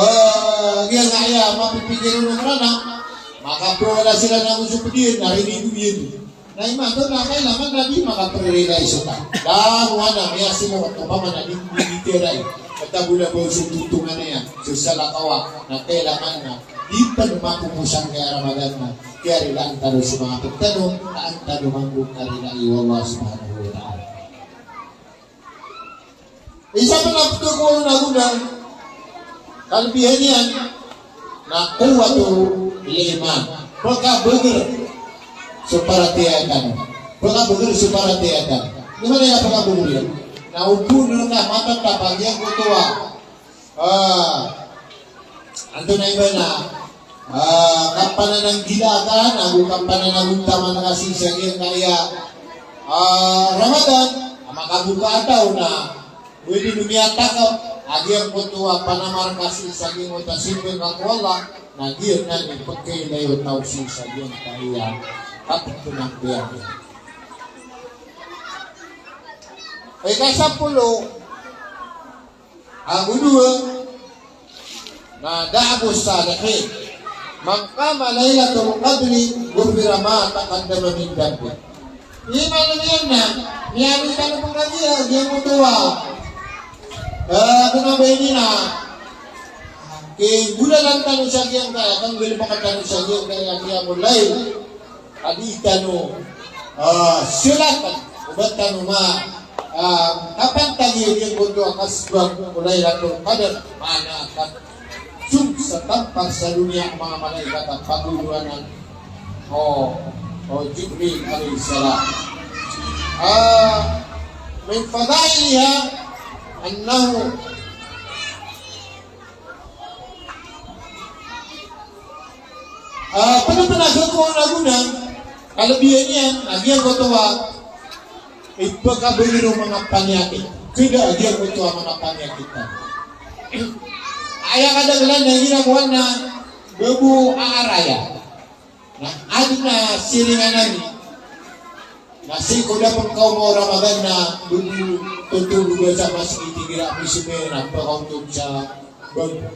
eh, giyangkaya mapipikir o Mranaw. Makapowala siran ago so pd iyan, na ridoay iyan. Na imanto na kailangan na di makaprerelay so ta. Langowan a miyasimo, opama na di, di, di tiyarai. Katago na ba so totongan iyan, so salakaw a, na kailangan na di pn makomosan kaya Ramadan na kiyarilaan tano so manga pd tano, na an tano mambo karilai o Allah subhanahu wa ta'ala. Isa pn a pito ko walo na godang, kalebihan iyan na quwwatul iman. Pkabagr so paratiyaya tano. Pkabagr so paratiyaya tano. Di maana iyan a pkabagr iyan? Na o ba on ka matatap a giyangkoto a, ah, antonaa i ba na, ah, kapanananggila ka, na go kapananagontaman ka sii sa giyangkaya, ah, Ramadan, a makaboka a taw na, o di no miyatakap a giyangkoto a panamar ka sii sa giyangkoto a simba ka ko Allah, na giyanan i pkailay o taw sii sa giyangkaya kapnananggila. Ikasapolo, ago dowa, na da'bus salihin. Man qama lailatal qadri ghufira ma taqaddama min dhanbih. Aya maana niyan na, miyaaloy tano pn kagiya, giyangkoto a, eh, kna ba ini na, kiggolalan tano sa giyangkaya, kanggalbkn tano sa giyangkaya qiyamul layl. A di tano, ah, solaten, o ba tano ma, ah, kapantagi giyangkoto a kasbang o Lailatul Qadr, maana a kasong sa tampar sa doniya a manga malaikat a pagoloan o, o Jibril alayhis salam. Ah, min fadailiha annahu Ah, pd pn a khakowaan a gonang, kalebihan iyan, a giyangkoto a ipkabagr o manga paniyakit. Kda a giyangkoto a manga paniyakit tano. Aya kadaklan na igira ko ana babo a araya. Na adn a siringan ami. Na sii ko da pn kaoma o Ramadan na dodo totodoga sa masgit igira a miso iyan a pakaontod sa bangko.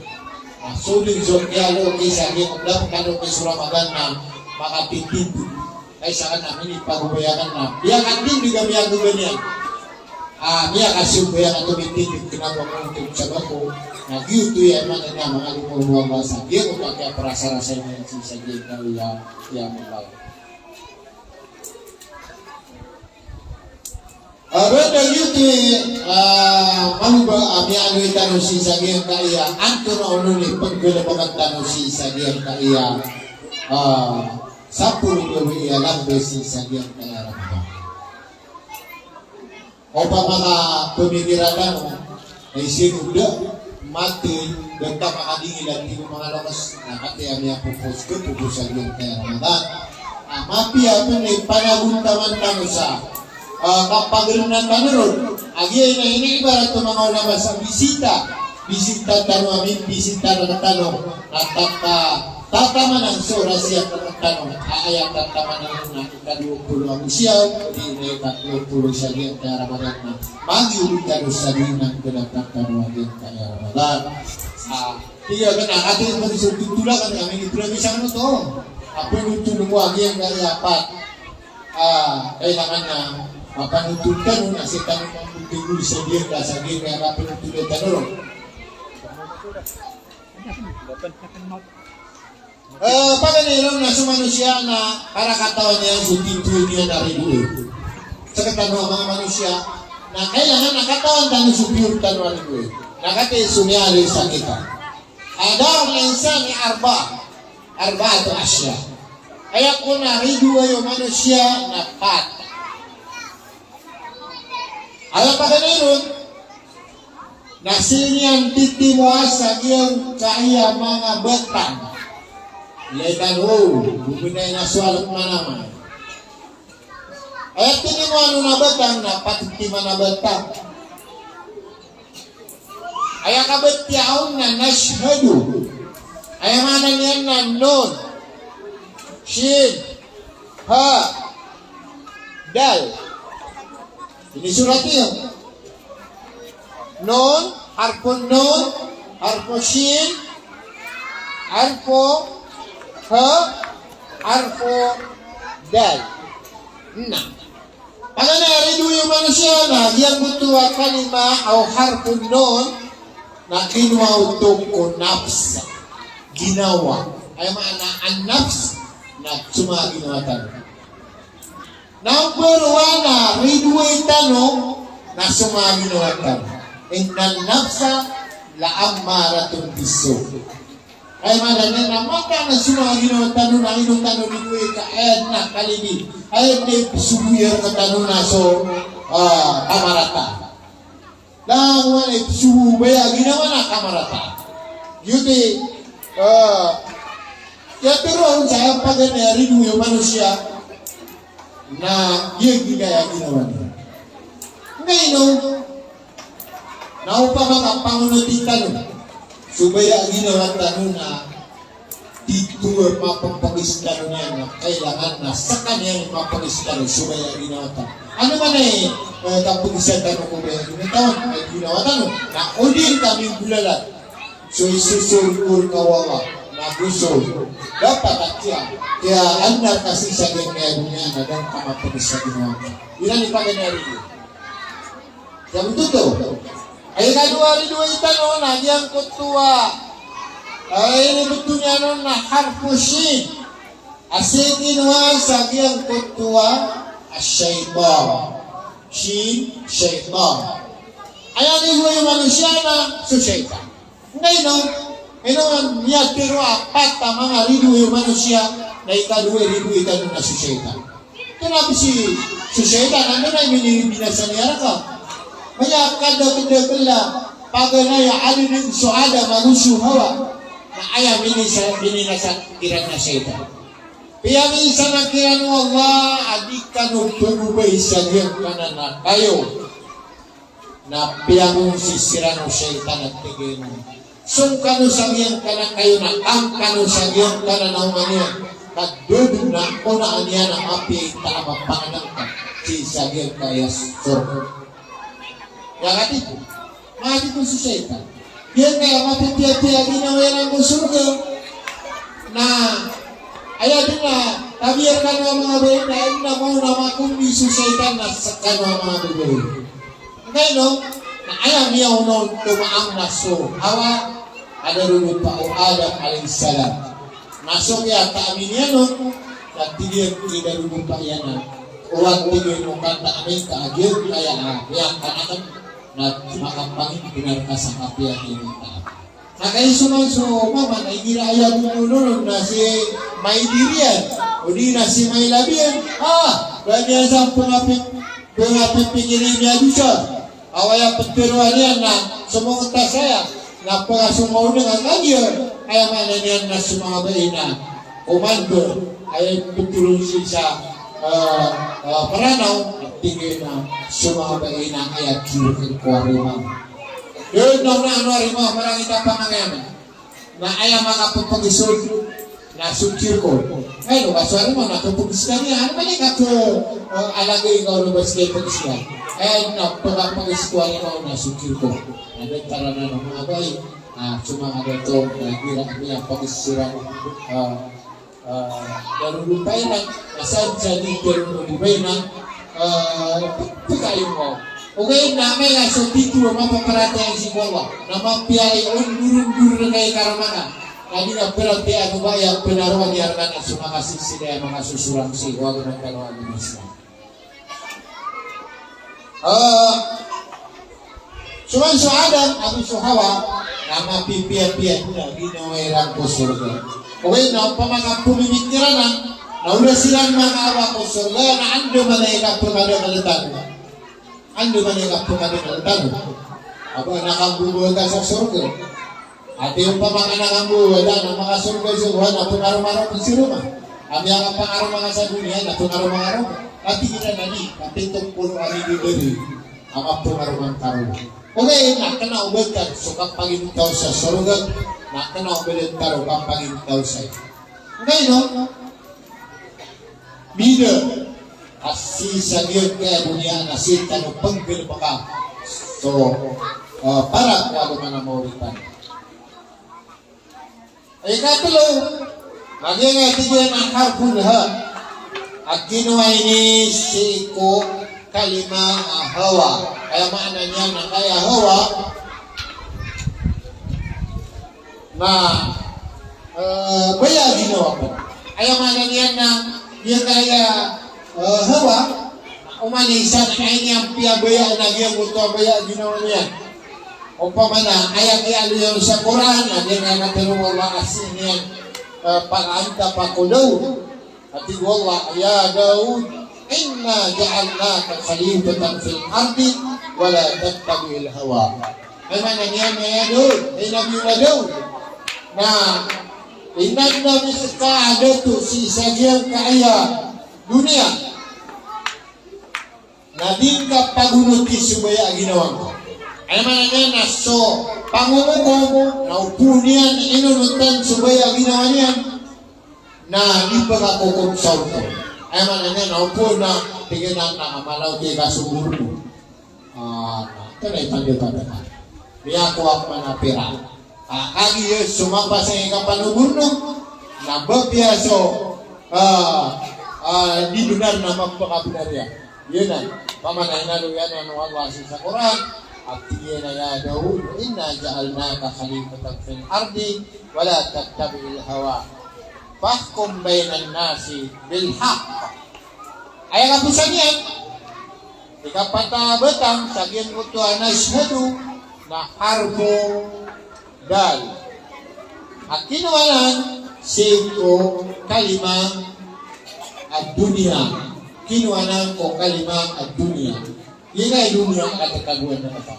Na so dn so kiyaloki sa giya ko da pn kaloki so Ramadan na makatitindg. Kay sa kna minipagobay akn na. Iya katindg a miyagoba niyan. A, miyakasogo iyan a tomitindeg kna o manga ontok sa bako. Na giyoto i maana niyan a manga limo o Allah sa giyoto a kiyaparasarasay niyan sii sa giyangkaya, ya Allah. A, banda giyoto i, a, manga ba, a, miyaaloy tano sii sa giyangkaya, antonaa onon i pnggalbkn tano sii sa giyangkaya, a, sapolo gawii a lamba sii sa giyangkaya Ramadan. Opama ka pmikiran tano, na isino da, mathay, da ta makadingil a tig o manga loks, na katii a miyapopos, kapopos a giyangkaya Ramadan. A, mapiya pn i panagontaman tano sa, a, kapagrna tano ron. A giya ini, ini ibarat o manga ulama sa bisita. Bisita tano a mimbisita rktano. Na tata, tatamanan so oras iyan rktano. A, aya tatamanan na ika dowa polo ago siyaw, odi na ika tlo polo sa giyangkaya Ramadan na magiya tano sa di na kna tano a giyangkaya Ramadan. A, tig iyan a katii pn so totol akn a minitolabi sa kano to. A pnotol ko a giyangkaya pat. A, kailangan na mapanotol tano na sii tano mambotoy sa giyangkaya, sa giyangkaya kapnotol tano ron. Eh, paganay ron na so manosiya na para katawan iyan so titho niyan a ridoay. Sktano a manga manosiya na kailangan na katawan tano so piyor tano a ridoay. Na katii so miyaaloy sa kita a darul insani arba'a, arba'atu ashya. Aya kon a ridoay o manosiya na pat. Aya paganay ron, na sii niyan titimoa sa giyangkaya manga batang. Ilay tano, o, bobnay na so alok manaman. Aya tinimoa on a batang na pat timan a batang. Aya kabatiya on na nashhadu. Aya maana niyan na nun, shin, ha, dal. Inisorat iyo. Nun, harfu nun, harfu shin, harfu ha, harfu dal. Na paganay a ridoay o manosiya na giyangkoto a kalima aw harfu nun na kinowa oto ko nafs, ginawa. Aya maana a nafs na so manga ginawa tano. Number one a ridoay tano na so manga ginawa tano. Innan nafsa la'ammaratun bissu'. Aya maana niyan na mataan a so manga ginawa tano na ino tano ridoay ka aya na kalidi, aya na ipsogo iyan rktano na so, ah, kamarata. Langowan i psogo o baya a ginawa na kamarata. Giyoto i, eh, aya tharoa on sa aya paganay a ridoay o manosiya na giyangkaya ginawa niyan. Nggaino na opama ka pangonoti tano so baya a ginawa tano na tito a mapapagis tano niyan na kailangan na skaniyan i mapagis tano so baya a ginawa tano. Ano man i, eh, kapagisa tano ko baya a ginawa tano, na odi ka minggolalan. So isosold ko rka o Allah na go sold. Dapat a kiya, kiyaandar ka sii sa giyangkaya doniya na da ngka mapagis sa ginawa tano. Iran i paganay a ridoay. Aya ikadowa a ridoay tano na giyangkoto a, eh, inibto niyan on na harfu shin. A sii kinowa sa giyangkoto a, a shaytan. Shin, shaytan. Aya ridoay o manosiya na so shaytan. Nggaino, ino nga miyatharo a pat a manga ridoay o manosiya, na ikadowa i ridoay tano na so shaytan. Kna ba si, so shaytan, anda na minibinasa niyan rka? Miyakadakdakl a paganay a adn so Adam ago so Hawa. Na aya minisa, mininasa kiran na shaytan. Piyaminsan kiran o Allah a di kano pagobay sa giyangkanan a kayo. Na piyangonsi siran o shaytan a tig iyan a, song kano sa giyangkanan a kayo na kang kano sa giyangkanan a oman iyan. Ka da dn a konaan iyan a mapiya i taam a pangnngkn sii sa giyangkaya sorga. Aya katii ko, matii ko so shaytan. Giyangkaya mapipiyapiya a ginawa iyan ko sorga. Na aya dn a tabiya rkano a manga babay na aya dn a maona a makombi so shaytan na skano a manga babay. Kano, na aya miyaona on tomaan na so Hawa, a darodopa o Adam alayhis salam. Na so kiyataamin iyan on, na tig iyan i darodopa iyan a, o wan, tig iyan, o kataamin ka a giyangkaya a miyakanakan, na makapangimpinar ka sa kapiya iyan. Na kaiso man so mama na igira aya tontonon na si maidiriyan, odi na si mailabiyan. Ah, ba niyan sa pengapik, pengapik pikirin iyan dosa. Awa aya peteroan iyan na so mongeta saya, na pekasongaw dengan lagi, aya maana niyan na so manga bai na komando, aya peteroan sii sa, eh, eh, Meranaw, tig iyan na so manga bai na aya kiri ko arima. Yun, na, na, ano, arima, marangit a pamangayam. Na aya makapepegesod na so kirko. Ay, no, kaso ano man, na kepegesod iyan. Ano man iyan ka, eh, alagay ka, ano ba, sige, pegesod iyan. Ay, na, pekapegesod iyan na so kirko. Na, datar anan a manga bai. Ah, so manga dato, na, gira, gira, pegesod iyan. Ah, Ah, darodopa inan, asar sa di darodopa inan, ah, pekayo mo. Ogaid na amay ka so tito a mapaparatiyaya sii ko Allah, na mapiya i ondorondor rkano i karoma ka, na di na paratiyaya ko ba aya penaroan iyan rkano so makasilsilay a makasosorang sii ko agama tano a agama Islam. Ah, so man so Adam ago so Hawa, na mapipiyapiya na ginawa iran ko sorga. Ogaid na opama ka pemimikir anan, na o da siran manga awa ko sorga, na andamanaya i kapekadakl tano. Andamanaya i kapekadakl tano. Aba, na kambobohatan sa sorga. Ati opama ka na kambobohatan, na makasorga so Tuhan, na pengaromarom si roma. Ami a kapangaroma ka sa doniya, na pengaromarom. Ati kita na di, ati topolo ami di dari. Ama pengaroman karo. Ogaid na kena o ba tano so kapagintaw sa sorga, na kena o ba tano kapagintaw sa. Ogaid, no? Bida a sii sa giyangkaya doniya na sii tano penggalebeka so, eh, para ko agama a maori tano. Ikatlo, a giyangkaya tig iyan a harful ha. A kinowa ini sii ko kalima a hawa. Aya maana niyan na aya hawa na, eh, baya a ginawa ko. Aya maana niyan na, giyangkaya, eh, hawa, oman i isa na aya niyan piyabayaan a giyangkoto a baya a ginawa niyan. Opama na aya kiyaaloy on sa Qur'an, na giyangkaya na tero o Allah a sii niyan, eh, pakaantapa ko Daud. Tig o Allah, "Ya Daud, inna ja'alnaka khalifatan fil ardi wa la tattabi'il hawa." Aya maana niyan na, ya Daud, hay Nabi Allah Daud, na inadn ami rka a dato sii sa giyangkaya doniya. Na di ngka pagonoti so baya a ginawa ngka. Aya maana niyan na so pangongokom na opama niyan inonotan so baya a ginawa niyan, na di pakakokom sa oto. Aya maana niyan na opama na tig iyan a, na malaw ki ka so gobornor. Ah, na, ito na ipandapatan. Miyakowa man a pera. Ah, kagiya so mapasang i kapanogobornor, na ba piya so, ah, ah, di benar na mapakabenar iyan. Giyanan, opama na inaloy anan o Allah sii sa Qur'an, a tig iyan a, "Ya Daud, inna ja'alnaka khalifatan fil ardi, wa la tattabi'il hawa. Fahkum bainan nasi bil haqq." Aya kaposan iyan, ikapat a batang sa giyangkoto a nashhadu na harfu dal. A kinowa nan sii ko kalima ad-dunya. Kinowa nan ko kalima ad-dunya. Ino i dunya a katatagoan na kata.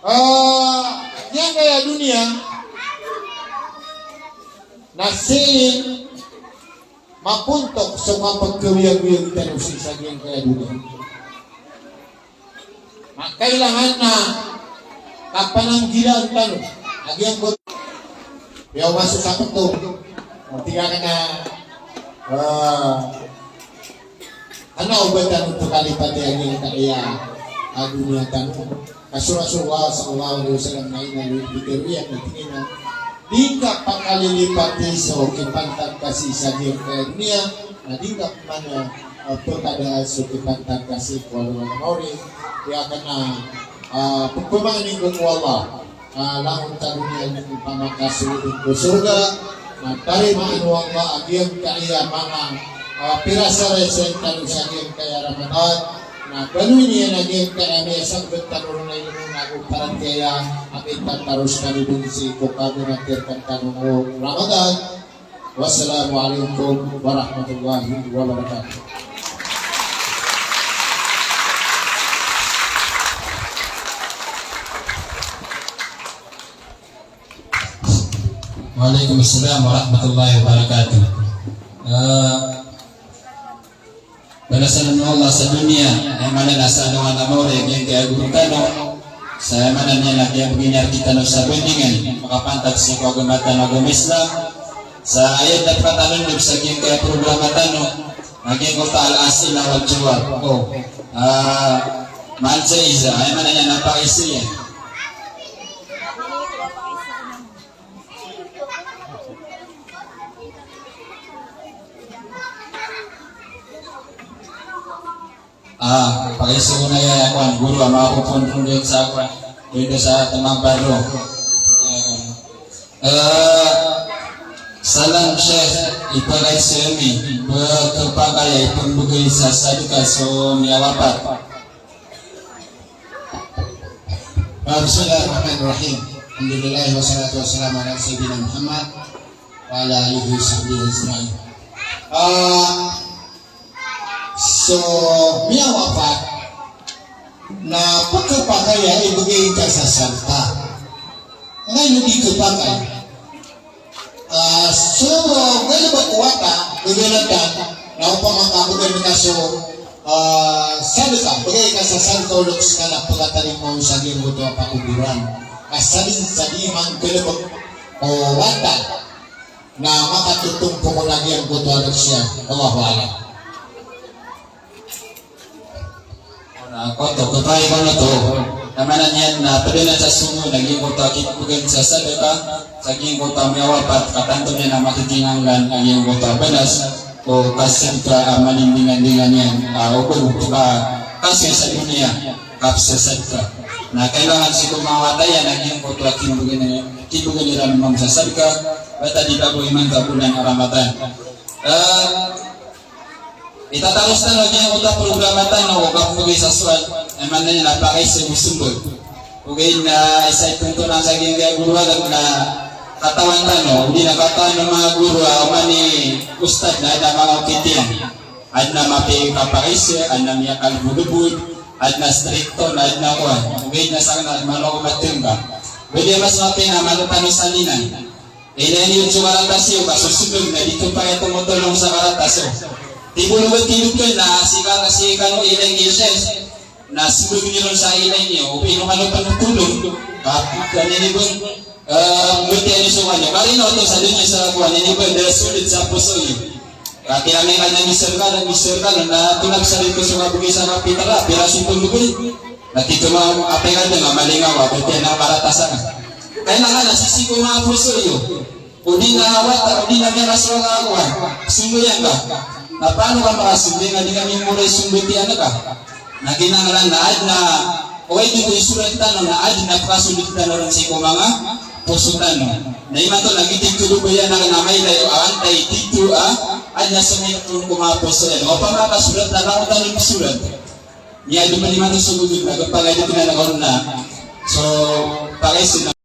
Ah, giyangkaya doniya na sii mapontok so kapagkawiyagoyag tano sii sa giyangkaya doniya. Na kailangan na kapananggilaan tano a giyangkoto. Piyaoma so sakoto. Tig iyan a, ah, Kena o ba tano pekalipati a giyangkaya a doniya tano. Ka so Rasulullah sallallahu alaihi wasallam na inaloy, pitero iyan na tig iyan a, di ngka pakalilipati so kipantag ka sii sa giyangkaya doniya, na di ngka pman Ah, pkadaan so kipantag ka sii ko alongan a maori, aya kna, ah, pphamaani ko ko Allah, ah, langon tano niyan i pamakasold ko sorga, na tarimaan o Allah a giyangkaya manga, ah, pirasarasaan tano sa giyangkaya Ramadan, na baloy niyan a giyangkaya miyasagbat tano ron a ilmo nago paratiyaya a mitatarus tano dn sii ko kagonatirkan tano o Ramadan. Wassalamu alaikum warahmatullahi wabarakatuh. Wa alaikum assalam warahmatullahi wabarakatuh. Eh, Balasan o Allah sa doniya, aya maana na sa alongan a maori, giyangkaya goro tano. Sa aya maana niyan na kiyabgay niyan rktano sa bandingan, makapantag sii ko agama tano a agama Islam. Sa aya da pkatano dn sa giyangkaya programa tano, a giyangkoto a al-as'ila wal jawab. O, ah, mal jaiza, aya maana niyan na pakaiza iyan. Ah, pakaiza ko na aya, aya kowan, goro, a makapopoon ron dn sa kowan, dn sa tmambar ron. Eh, salam Sheikh, ipakaiza ami, ba khapakay a ipmbgay sa sadka so miyawapat. Ah, bismillahirrahmanirrahim. Alhamdulillah, wassalatu wassalamu ala sayyidina Muhammad wa ala alihi wa sahbihi ajma'in. Ah, so miyawapat na pkhapakay a ibgay ka sa sadka. Aya ino di khapakay. Ah, so, galbk o wata, galbk o wata, na opama ka bgan ka so, ah, sadka, bgay ka sa sadka o loks ka na pkatarimaa on sa giyangkoto a pakoboran. Ka sa dn sa di man galbk o wata, na makatotompok on a giyangkoto a loks iyan. Allahu a'lam. Na koto, khapakay kono oto. Na maana niyan na pd anan sa sogo na giyangkoto a kipmbgan sa sadka, sa giyangkoto a miyawapat, ka tanto niyan na makikinanglan a giyangkoto a balas o kasadka a malindingan-dingan iyan, a, o ba oto ka, kasoy sa doniya, kapsasadka. Na kailangan sii ko manga wata iyan a giyangkoto a kipmbgan, kipmbgan iran mambo sa sadka, bata di ba bo imanto a bolan a Ramadan. Eh, Itataros tano giyangkoto a programa tano ko kapmbgay sa sowal, aya maana niyan na pakaiza o smbag. Ogaid na isa i tontonan sa giyangkaya goro a gag na katawan tano, odi na katawan o manga goro a oman i ustad na adn a manga okit iyan. Adn a mapiya i kapakaiza, adn a miyakalbolbod, adn a strikto, na adn a kowan. Ogaid na sakn na malo ko matengga. Ogaid na mas mapiya na malo tano salinan. Ilay niyo so karatas iyo, ka so smbag na di to paya tomotolong sa karatas iyo. Tibo no ba tindog na sii ka, sii kano ilay niyo siya, na smbag niyo ron sa ilay niyo, o ino kano panotolong, ka, ka nini ba, eh, mbatiya niyo so kano. Karina oto sa doniya sa kowan, nini ba, da solid sa poso iyo. Ka kiyamay ka na miserkal, miserkal, na tolag sa dito so kabgay sa kapitala, pira so pembegay. Na tito ma, apay ka dn a malingaw a, batiya na karatasan. Kailangan na sisii ko manga poso iyo. Odi na wata, odi na miyakasowa ka kowan. Sumbayan ka. Na paano ka makasumbayan a di ka mimoray so mbatiya ka? Na kinanglan na adn a, oway, di ko isorat tano na adn a pkasold tano ron sii ko manga poso tano. Na imanto na giyoto i kalobayan akn a mailay o antay tito a, adn a somiyoto ko manga poso iyan. Opama ka sorat na langon tano psorat. Niya di pn imanto so gogod na gapagay di pn a nakaon na. So, pakaiza na